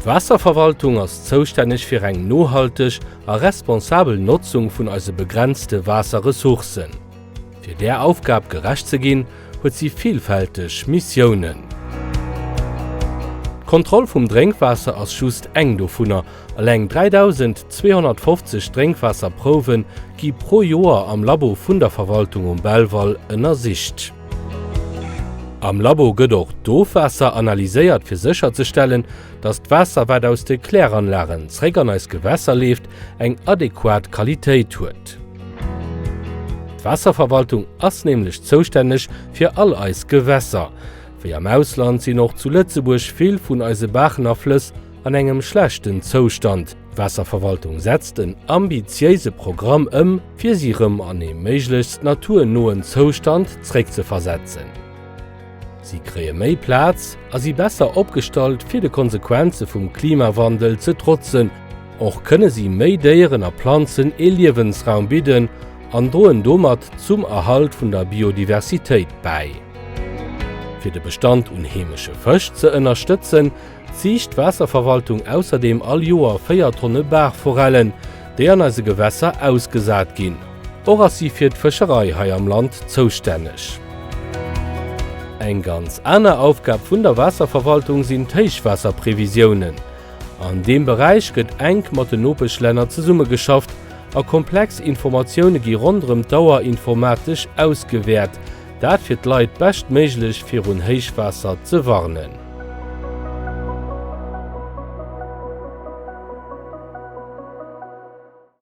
D'Waasserverwaltung ass zoustänneg fir eng nohalteg a responsabel Notzung vun eise begrenzte Waasserressourcen. Fir där Aufgab gerecht ze ginn, huet si villfälteg Missiounen. D'Kontroll vum Drénkwaasser ass just eng dovunner. Eleng 3.250 Drénkwaasserprouwe gi pro Joer am Labo vun der Verwaltung um Belval ënnersicht. Am Labo gëtt och d'Ofwaasser analyséiert fir sécherzestellen, datt d'Waasser wat aus de Kläranlagen zréck an eis Gewässer leeft, eng adequat Qualitéit huet. D'Waasserverwaltung ass nämlech zoustänneg fir all eis Gewässer. Wéi am Ausland sinn och zu Lëtzebuerg vill vun eise Baachen a Flëss an engem schlechten Zoustand. D'Waasserverwaltung setzt en ambitiéise Programm ëm, fir si rëm an ee méiglechst naturnoen Zoustand zréckzeversetzen. Si kréie méi Plaz a si besser opgestallt, fir de Konsequenze vum Klimawandel ze trotzen. Och kënne si méi Déieren a Planzen ee Liewensraum bidden an droen domat zum Erhalt vun der Biodiversitéit bäi. Fir de Bestand un heemesche Fësch ze ënnerstëtzen, ziicht d'Waasserverwaltung ausserdeem all Joer 4 Tonne Baachforellen, déi an eise Gewässer ausgesat ginn. Och ass si fir d'Fëscherei hei am Land zoustänneg. Eng ganz aner Aufgab vun der Waasserverwaltung sinn d'Héichwaasserprevisiounen. An deem Beräich gëtt enk mat den Nopeschlänner zesummegeschafft a komplex Informatioune gi ronderëm d'Auer informatesch ausgewäert, dat fir d'Leit beschtméiglech virun Héichwaasser ze warnen.